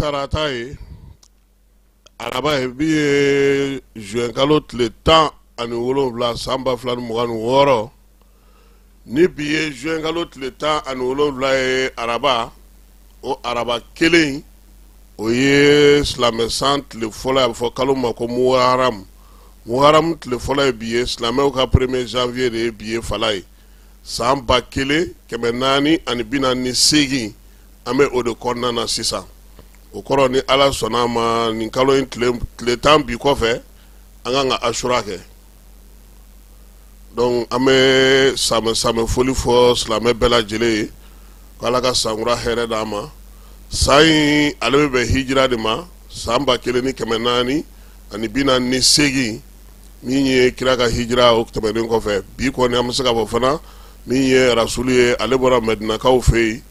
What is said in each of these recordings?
tarata ye, araba ye. Bi ye juin kalo tile 17, san 2026. Ni bi ye juin kalo tile 17 ye, araba, o araba kelen, o ye silamɛ san tile fɔlɔ ye. A bɛ fɔ kalo ma ko muharamu. Muharamu tile fɔlɔ ye bi ye. Silamɛw ka premier janvier de ye bi ye. Fala ye san 1448, an bɛ o de kɔnɔna na sisan. O kɔrɔ, ni Ala sɔnna a ma, nin kalo in tile 10 bi kɔfɛ, an kan ka asura kɛ. Donc an bɛ samɛ samɛ foli fɔ silamɛ bɛɛ lajɛlen ye, ko Ala ka sankura hɛrɛ d'an ma. San in, ale bɛ bɛn hijira de ma, san 1448, min ye kira ka hijira. O tɛmɛnen kɔfɛ, bi kɔni, an bɛ se k'a fɔ fana, min ye rasulu ye, ale bɔra Mɛdinakaw fɛ yen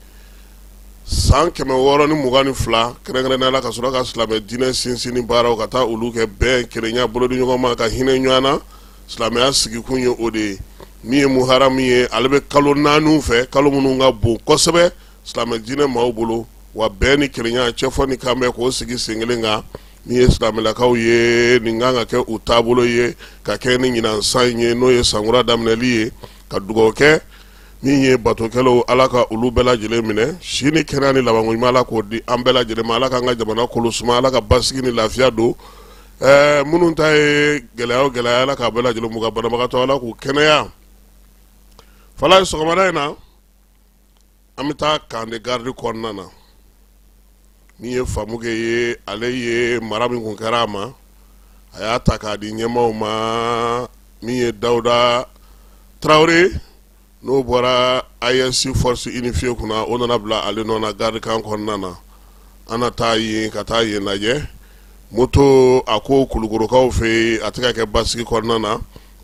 san 622, kɛrɛnkɛrɛnnenya la ka sɔrɔ ka silamɛ diinɛ sinsinni baaraw ka taa olu kɛ, bɛn, kelenya, bolodiɲɔgɔnma, ka hinɛ ɲɔgɔn na. Silamɛya sigikun ye o de ye. Min ye muharamu ye, ale bɛ kalo naani fɛ, kalo minnu ka bon kosɛbɛ silamɛ diinɛ maaw bolo. Wa bɛn ni kelenya, cɛfɔ ni kanbɛn, k'o sigi sen kelen kan, min ye silamɛlakaw ye, nin kan ka kɛ u taabolo ye ka kɛ ni ɲinan san in ye, n'o ye sankura daminɛli ye. Ka dugawu kɛ min ye batokɛlaw, Ala ka olu bɛɛ lajɛlen minɛ. Si ni kɛnɛya ni labanko ɲuman, Ala k'o di an bɛɛ lajɛlen ma. Ala k'an ka jamana kolo suma, Ala ka basigi ni lafiya don. Minnu ta ye gɛlɛya o gɛlɛya, Ala k'a bɛɛ lajɛlen mun ka banabagatɔ, Ala k'u kɛnɛya. Fala ye, sɔgɔmada in na, an bɛ taa camp de garde kɔnɔna na. Min ye Famukɛ ye, ale ye mara min kun kɛra a ma, a y'a ta k'a di ɲɛmaaw ma. Min ye Dawuda Tarawele, n'o bɔra AES force unifiée kunna, o nana bila ale nɔ na garde camp kɔnɔna na. An na taa yen ka taa yen lajɛ. Moto a ko Kulukorokaw fɛ yen, a tɛ ka kɛ basigi kɔnɔna na.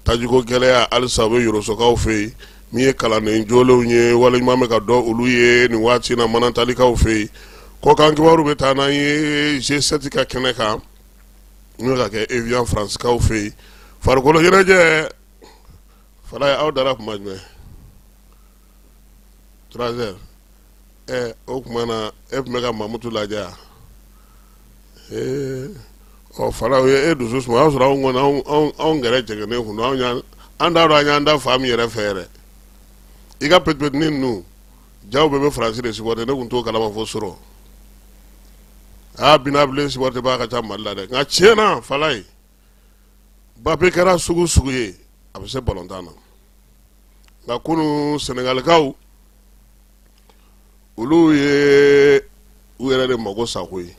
Tajiko gɛlɛya halisa, o bɛ Yorosokaw fɛ yen. Min ye kalanden jolenw ye, waleɲuman bɛ ka dɔn olu ye nin waati na Manantalikaw fɛ yen. Kɔkan kibaru bɛ taa n'an ye G7 ka kɛnɛ kan, n'o ka kɛ Evian, Faransikaw fɛ yen. Farikolo ɲɛnajɛ, Falaye, aw dara tuma jumɛn? 3 heures. Ɛ, o tuma na e tun bɛ ka Mamutu lajɛ wa? Ee, ɔ Falaye, o ye e dusu suma. O y'a sɔrɔ anw kɔni, anw gɛrɛ jɛngɛnen kun don. Anw an t'a dɔn an y'an da fa min yɛrɛ fɛ yɛrɛ. I ka petit petitnin ninnu jaw bɛɛ bɛ Faransi de supporter, ne tun t'o kalama fo surɔ. Aa, Bina bilen supporter baa ka ca Mali la dɛ. Nka tiɲɛ na, Falaye, Mbappe kɛra sugu sugu ye, a bɛ se balontan na. Nka kunun, Sɛnɛgalikaw, olu ye u yɛrɛ de mago sa koyi.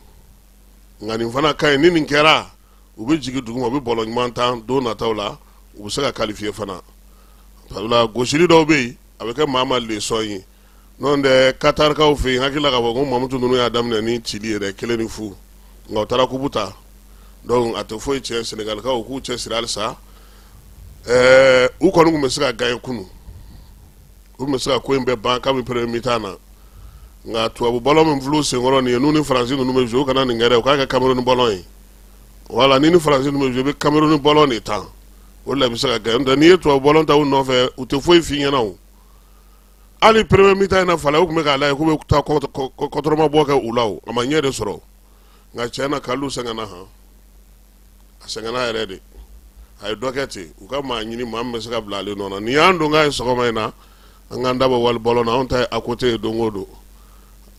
Nka nin fana ka ɲi. Ni nin kɛra, u bɛ jigin duguma, u bɛ ballon ɲuman tan don nataw la, u bɛ se ka qualifier fana. Sabula gosili dɔw bɛ yen, a bɛ kɛ maa ma leçon ye. N'o tɛ, Katarikaw fɛ yen, hakili la k'a fɔ ko Mamutu ninnu y'a daminɛ ni cili yɛrɛ 1-0, nka u taara kupu ta. Donc a tɛ foyi tiɲɛ Sɛnɛgalikaw k'u cɛ siri halisa. U kɔni tun bɛ se ka gagner kunun, u tun bɛ se ka ko in bɛɛ ban kabini premier mi-temps na. Nka tubabu ballon min filɛ u senkɔrɔ nin ye, n'u ni Faransi ninnu bɛ jouer, u kana nin kɛ dɛ, u k'a kɛ Cameroun ballon ye. Wala ni ni Faransi ninnu bɛ jouer, i bɛ Cameroun ballon de tan, o de la i bɛ se ka gagner. N'o tɛ, n'i ye tubabu ballon ta u nɔfɛ, u tɛ foyi f'i ɲɛna. O hali premier mi-temps in na, Falaye, u tun bɛ k'a lajɛ k'u bɛ taa kɔtɔrɔmabɔ kɛ u la, o a ma ɲɛ de sɔrɔ. Nka tiɲɛ na, Kalilu sɛgɛnna han, a sɛgɛnna yɛrɛ de. A ye dɔ kɛ ten. U ka maa ɲini, maa min bɛ se ka bila ale nɔ na. Nin y'an don k'a ye sɔgɔma in na, an k'an dabɔ wali ballon na. Anw ta ye à côté ye don o don.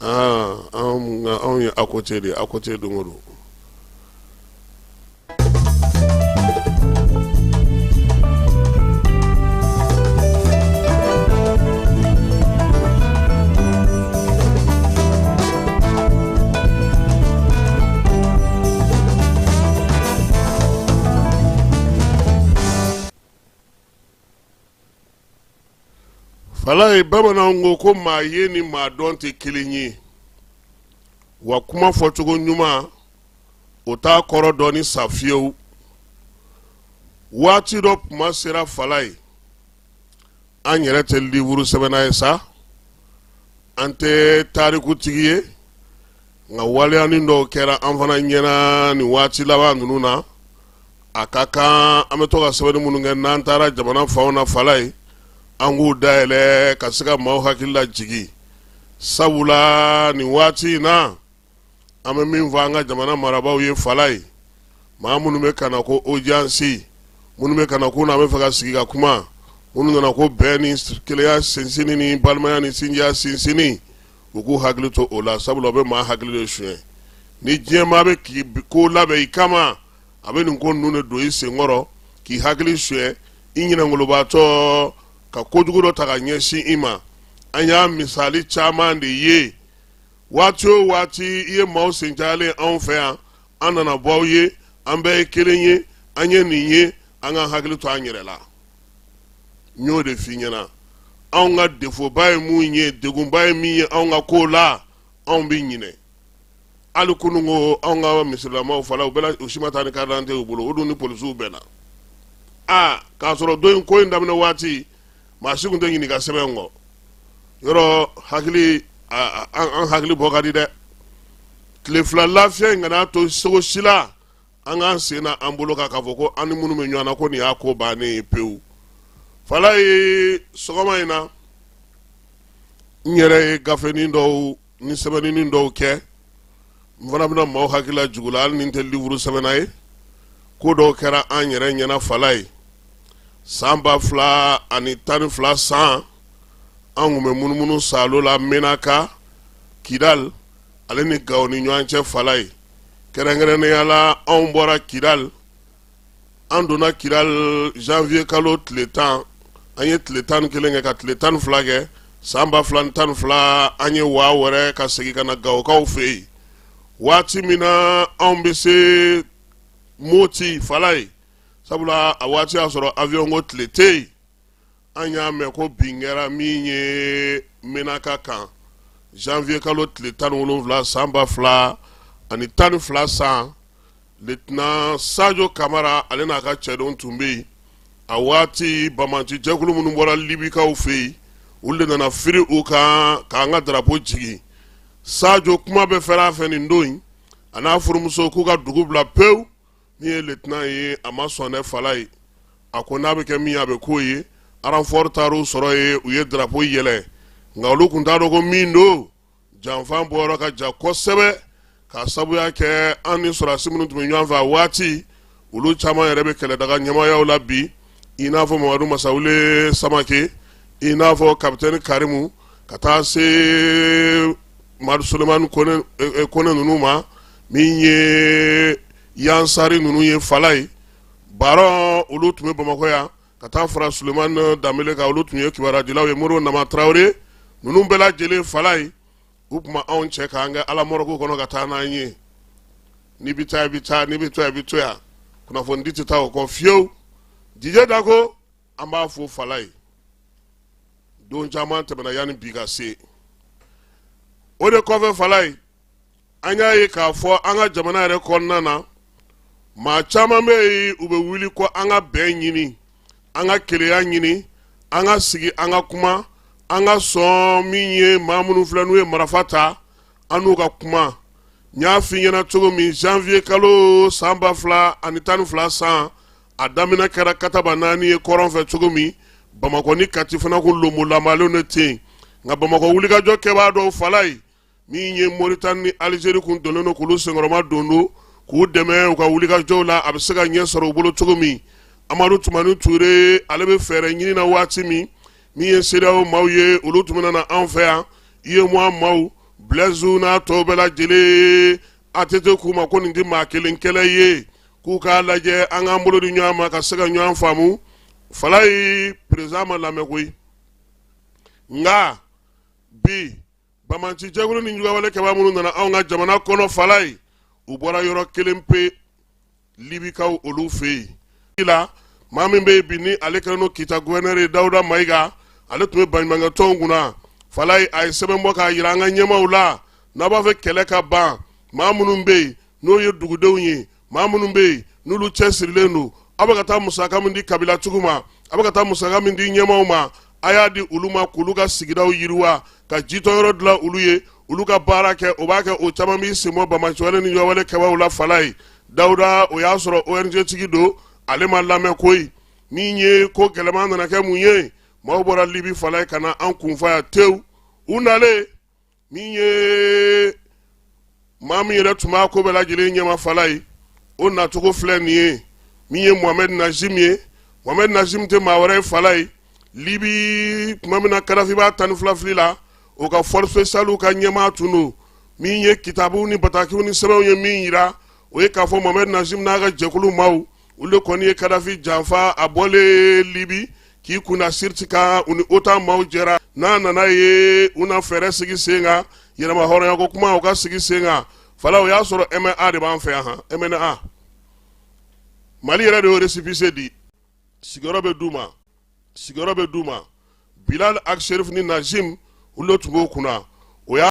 Anw ye à côté de ye, à côté don o don. Falaye, bamananw ko ko maa ye ni maa dɔn tɛ kelen ye. Wa kuma fɔcogo ɲuman, o t'a kɔrɔ dɔn ni sa fiyewu. Waati dɔ kuma sera, Falaye, an yɛrɛ tɛ livre sɛbɛnna ye sa, an tɛ tarikutigi ye, nka waleyanin dɔw kɛra an fana ɲɛna nin waati laban ninnu na. A ka kan an bɛ to ka sɛbɛnni minnu kɛ n'an taara jamana fanw na, Falaye, an k'u dayɛlɛ ka se ka maaw hakili lajigin, sabula nin waati in na, An bɛ min fɔ an ka jamana marabaaw ye, Falaye, maa minnu bɛ ka na ko audience, minnu bɛ ka na ko n'an bɛ fɛ ka sigi ka kuma, minnu nana ko bɛn ni kelenya sinsinni ni balimaya ni sinjiya sinsinni, u k'u hakili to o la, sabula u bɛ maa hakili de suɲɛ. Ni diɲɛ maa bɛ k'i ko labɛn i kama, a bɛ nin ko ninnu de don i senkɔrɔ k'i hakili suɲɛ, i ɲinɛngolobaatɔ ka kojugu dɔ ta ka ɲɛsin i ma. An y'a misali caman de ye. Waati o waati i ye maaw sen cayalen anw fɛ yan, an nana bɔ aw ye, an bɛɛ ye kelen ye, an ye nin ye, an k'an hakili to an yɛrɛ la. N y'o de f'i ɲɛna, anw ka defoba ye mun ye, degunba ye min ye anw ka ko la, anw bɛ ɲinɛ. Hali kunun ko anw ka misirilamaw fala, u bɛɛ u si ma taa ni carte d'identité y'u bolo, o dun ni polisiw bɛnna. Aa, k'a sɔrɔ don in ko in daminɛ waati, maa si tun tɛ ɲinɛ i ka sɛbɛn kɔ. Yɔrɔ hakili, an hakili bɔ ka di dɛ. Tile 2 lafiya in kana to cogo si la an k'an sen na an bolo kan k'a fɔ ko an ni minnu bɛ ɲɔgɔn na ko nin y'a ko bannen ye pewu. Falaye, sɔgɔma in na, n yɛrɛ ye gafenin dɔw ni sɛbɛnnin dɔw kɛ. N fana bɛna maaw hakili lajigin la, hali ni n tɛ livre sɛbɛnna ye. Ko dɔw kɛra an yɛrɛ ɲɛna, Falaye, san 2012 san, an tun bɛ munumunu saalo la Menaka, Kidal ale ni Gawo ni ɲɔgɔn cɛ, Falaye. Kɛrɛnkɛrɛnnenya la, anw bɔra Kidal, an donna Kidal janvier kalo tile 10, an ye tile 11 kɛ ka tile 12 kɛ san 2012. An ye waa wɛrɛ ka segin ka na Gawokaw fɛ yen. Waati min na anw bɛ se Moti, Falaye, sabula a waati y'a sɔrɔ avion ko tile tɛ yen, an y'a mɛn ko bin kɛra min ye Menaka kan janvier kalo tile 17 san 2012 san. Lieutenant Sajo Kamara, ale n'a ka cɛdenw tun bɛ yen a waati. Banbaanci jɛkulu minnu bɔra Libikaw fɛ yen, olu de nana firi u kan k'an ka drapeau jigin. Sajo kuma bɛ fɛrɛ a fɛ nin don in, a n'a furumuso k'u ka dugu bila pewu. Min ye lieutenant ye, a ma sɔn dɛ, Falaye. A ko n'a bɛ kɛ min ye, a bɛ k'o ye. Renfort taar'u sɔrɔ yen, u ye drapeau yɛlɛ, nka olu tun t'a dɔn ko min don. Janfa bɔyɔrɔ ka jan kosɛbɛ, k'a sabuya kɛ an ni sɔrɔdasi minnu tun bɛ ɲɔgɔn fɛ a waati, olu caman yɛrɛ bɛ kɛlɛdaga ɲɛmayaw la bi, i n'a fɔ Mamadu Masawule Samake, i n'a fɔ kapitɛni Karimu, ka taa se Madu Sulemani Kone ninnu ma, min ye Yansari ninnu ye, Falaye Baron, olu tun bɛ Bamakɔ yan, ka taa fara Sulemani Danbele kan, olu tun ye kibaruyadilaw ye, Modibo Nama Tarawele ninnu bɛɛ lajɛlen, Falaye, u tun b'anw cɛ k'an kɛ alamɔrɔku kɔnɔ ka taa n'an ye. N'i bɛ taa, i bɛ taa, n'i bɛ to yan, i bɛ to yan. Kunnafonidi tɛ taa o kɔ fiyewu. Dijɛ Dako, an b'a fo, Falaye. Don caman tɛmɛna yanni bi ka se. O de kɔfɛ, Falaye, an y'a ye k'a fɔ an ka jamana yɛrɛ kɔnɔna na, maa caman bɛ yen, u bɛ wuli ko an ka bɛn ɲini, an ka kelenya ɲini, an ka sigi, an ka kuma, an ka sɔn min ye maa minnu filɛ n'u ye marifa ta, an n'u ka kuma. N y'a f'i ɲɛna cogo min, janvier kalo san 2012 san, a daminɛ kɛra kataba naani ye kɔrɔn fɛ cogo min, Bamakɔ ni Kati fana kun lonbolanbalen de ten. Nka Bamakɔ wulikajɔ kɛbaa dɔw, Falaye, min ye Moritani ni Alizeri kun donnen don k'olu senkɔrɔma don don k'u dɛmɛ u ka wulikajɔw la, a bɛ se ka ɲɛ sɔrɔ u bolo cogo min. Amadu Tumani Ture, ale bɛ fɛɛrɛ ɲini na waati min, min ye CEDEAO maaw ye, olu tun bɛna na anw fɛ yan, UEMOA maaw, Blaise n'a tɔw bɛɛ lajɛlen. ATT k'u ma ko nin tɛ maa kelen kɛlɛ ye, k'u k'a lajɛ an k'an bolo di ɲɔgɔn ma ka se ka ɲɔgɔn faamu. Falaye, président ma lamɛn koyi. Nka bi, banbaanci jɛkulu ni juguyawale kɛbaa minnu nana anw ka jamana kɔnɔ, Falaye, u bɔra yɔrɔ kelen pe, Libikaw olu fɛ yen la. Maa min bɛ yen bi ni ale kɛlen don Kita gouverneur ye, Dawuda Mayiga, ale tun bɛ baɲumankɛ tɔnw kunna, Falaye. A ye sɛbɛn bɔ k'a jira an ka ɲɛmaaw la, n'a b'a fɛ kɛlɛ ka ban, maa minnu bɛ yen n'o ye dugudenw ye, maa minnu bɛ yen n'olu cɛsirilen don, aw bɛ ka taa musaka min di kabilatigiw ma, aw bɛ ka taa musaka min di ɲɛmaaw ma, a y'a di olu ma k'olu ka sigidaw yiriwa, ka jitɔyɔrɔ dilan olu ye, olu ka baara kɛ. O b'a kɛ o caman b'i sen bɔ banbaanciwale ni juguyawale kɛbaaw la, Falaye. Dawuda, o y'a sɔrɔ ONG tigi don, ale ma lamɛn koyi. Min ye ko gɛlɛman nana kɛ mun ye? Maaw bɔra Libi, Falaye, ka na an kunfa yan tewu. U nalen, min ye Maa min yɛrɛ tun b'a ko bɛɛ lajɛlen ɲɛma, Falayi, o nacogo filɛ nin ye. Min ye Mohamed Nazim ye, Mohamed Nazim tɛ maa wɛrɛ ye, Falayi. Libi, tuma min na Kadafi b'a 12 fili la, o ka force spéciale ka ɲɛmaa tun don. Min ye kitabuw ni batakiw ni sɛbɛnw ye min yira, o ye k'a fɔ Mohamed Nazim n'a ka jɛkulu maaw, olu de kɔni ye Kadafi janfa. A bɔlen Libi k'i kunda Siriti kan, u ni OTAN maaw jɛra. N'a nana ye, u na fɛɛrɛ sigi sen kan, yɛrɛma hɔrɔnya ko kuma, u ka sigi sen kan. Fala, o y'a sɔrɔ MNA de b'an fɛ yan. Han, MNA, Mali yɛrɛ de y'o récépissé di. Sigiyɔrɔ bɛ d'u ma, sigiyɔrɔ bɛ d'u ma. Bilal Ag Sherif ni Nazim, olu de tun b'o kunna.